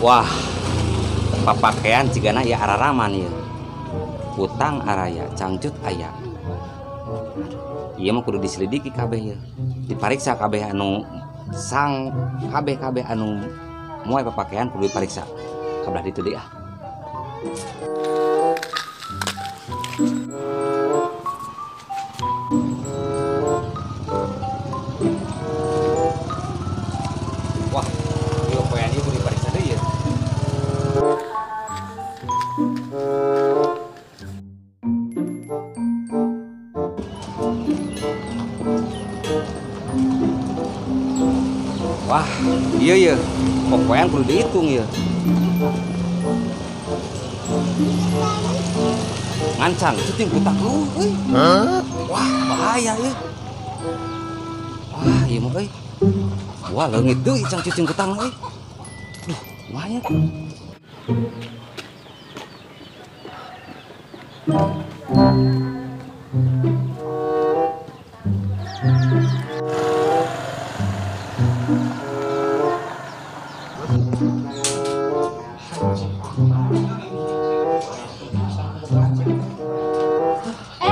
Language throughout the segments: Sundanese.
Wah, papakaian jigana ya araraman ya. Kutang araya, cangcut aya. Ieu mah kudu diselidiki kabeh ya. Dipariksa kabeh anu sang kabeh-kabeh anu moe papakaian kudu dipariksa. Kabelah ditu deui ah. Wah, ieu poean ieu kudu dipariksa deui ya. Wah, iya iya, pokoan kudu dihitung ya. Ngancang, cuting kutak lu, euy. Wah, bahaya ya. Wah, iya mah euy. Wah, leungit deui cang cucing kutang euy. Duh, bahaya.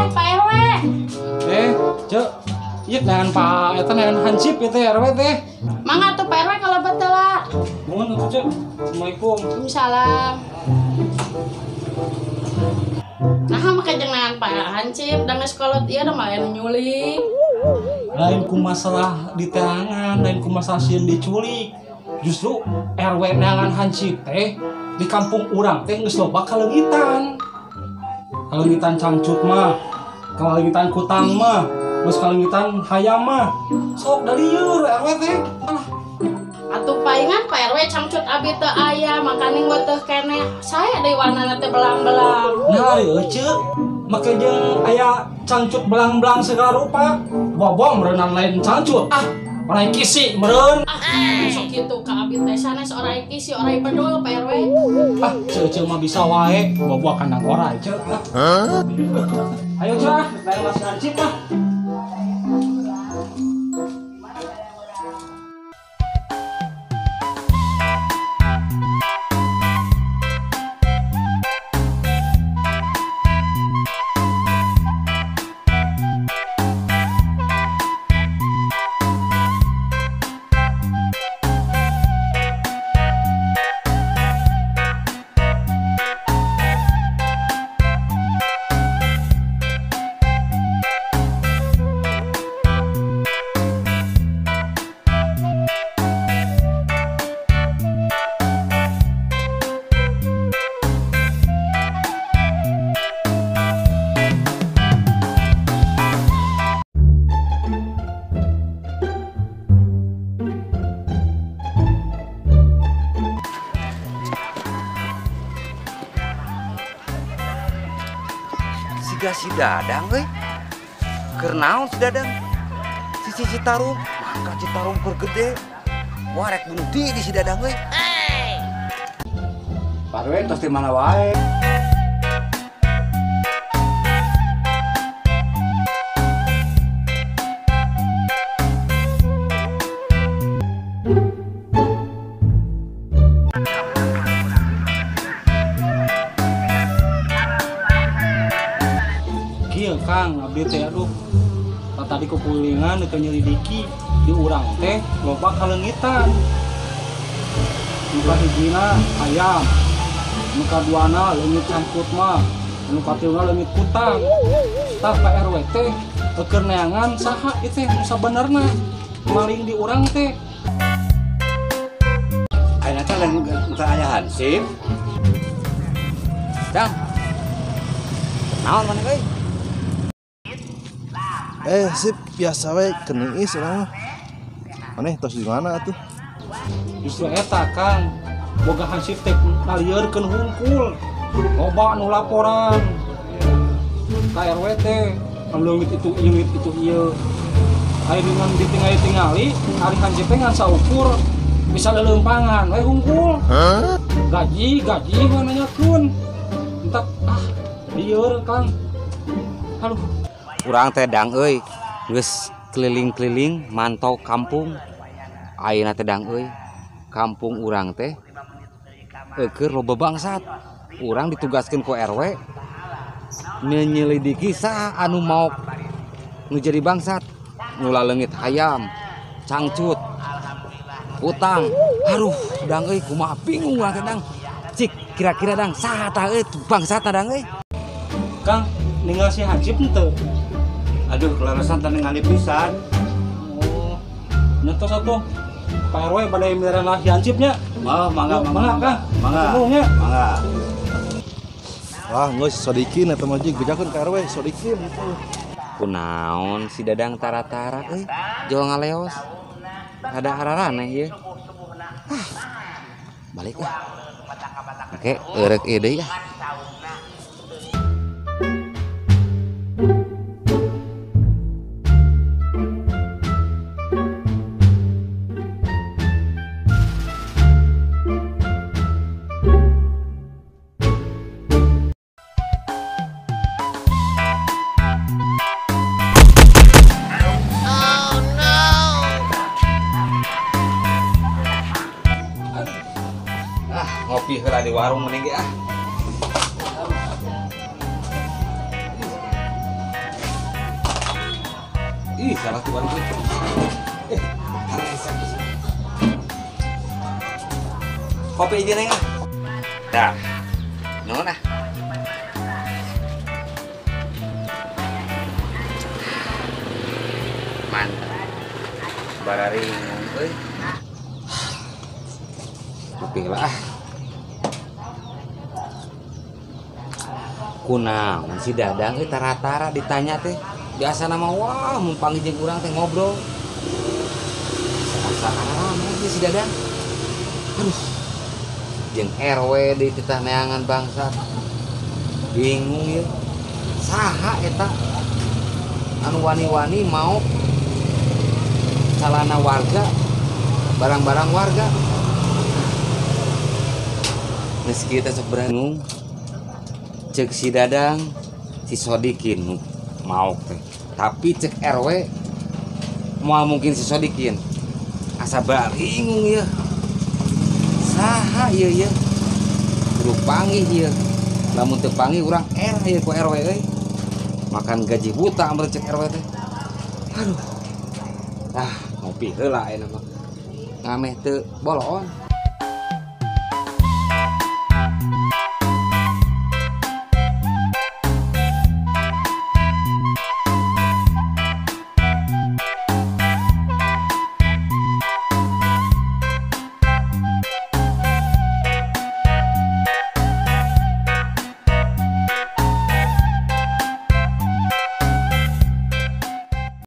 Pak RW. Cek, ieu neangan Pak eta neangan hansip ieu teh RW teh. Mangga tuh Pak RW kalau betul lah. Nuhun atuh Cek. Assalamualaikum. Waalaikumsalam. Nah, make jeung neangan Pak Hansip da geus kolot ieu da mah aya nu nyulik. Lain ku masalah diteangan, lain ku masalah sieun diculik. Justru RW neangan hansip teh di kampung urang teh geus loba kaleungitan. Kaleungitan cangcut mah, kaleungitan kutang mah, geus kaleungitan hayam mah. Sok da lieur RW teh. Alah. Atuh paingan Pak RW cangcut abi teu aya, makaning we teu keneh. Sae deui warnana teh belang-belang. Nah, euy make jeung aya cangcut belang-belang segala rupa. Bobom meureunnan lain cangcut. Ah, orai kisi meureun. Ah, sok kitu ka abi teh sanes orai kisi, orai bedul Pak RW. Ah, ceu-ceu mah bisa wae, bobo kandang orai ceu. Hah? Ayo ceu ah, lain masih hansip ah. Siga si Dadang euy. Keur naon si Dadang? Sisi Citarum, mangka Citarum keur gede. Wah rek bunuh diri si Dadang euy. Pak RW tos di mana wae? Kieu Kang, abdi teh aduh. Tadi kukulingan teu nyelidiki di urang teh loba kaleungitan. Nu kahijina ayam, nu kaduana leungit cangcut mah, nu katiluna leungit kutang. Tah Pak RW teh keur neangan saha ieu teh nu sabenerna maling di urang teh. Ayeuna teh lain teu aya hansip. Dang. Naon maneh euy? Sip, biasa we keniis urang mah. Maneh tos di mana atuh? Justru eta Kang, boga hansip teh ngalieurkeun hungkul. Loba nu laporan. Ka RW teh leungit itu leungit itu ieu. Aya dengan ditingali-tingali, ari hansip teh ngan saukur bisa leuleumpangan we hungkul. Gaji gaji we nanyakeun. Entak ah lieur Kang. Aduh. Urang teh Dang euy, geus keliling-keliling mantau kampung. Ayeuna teh Dang euy, kampung urang teh keur loba bangsat. Urang ditugaskeun ku RW menyelidiki saha anu maok nu jadi bangsat, nu laleungit hayam, cangcut, utang. Aduh, Dang euy, kumaha bingung urang teh Dang. Cik, kira-kira Dang saha tah euy bangsat Dang euy? Kang, ninggal si Hansip henteu? Aduh, kelarasan teu ningali pisan. Oh, nyetos atuh. Pak RW bade miran lah si Hansipnya. Oh, mangga, mangga, mangga, mangga. Mangga. Mangga. Wah, geus Sodikin eta mah bejakeun ka RW Sodikin itu. Kunaon si Dadang tara-tara euy, jol ngaleos. Ada araraneh ieu. Ah, balik lah. Oke, eureuk ieu deui ah. Ngopi heula di warung mending ge ah. Ih, salah tuh warung. Kopi aja neng ah. Dah. Nuhun ah. Mantap. Bararingung euy. Kopi heula ah. Kunaon si Dadang euy tara-tara ditanya teh. Biasa nama wah mun panggil jeung urang teh ngobrol. Asa rame si Dadang. Aduh. Jeung RW di titah neangan bangsat. Bingung ieu. Saha eta anu wani-wani mau calana warga, barang-barang warga. Geus kieu teh sok berangung. Cek si Dadang, si Sodikin maok teh. Tapi cek RW moal mungkin si Sodikin. Asa bingung ieu. Saha ieu ieu? Kudu panggih ieu. Lamun teu panggih urang R ieu ku RW euy. Makan gaji buta ameur cek RW teh. Aduh. Ah, ngopi heula ayeuna mah. Ngameh teu boloon.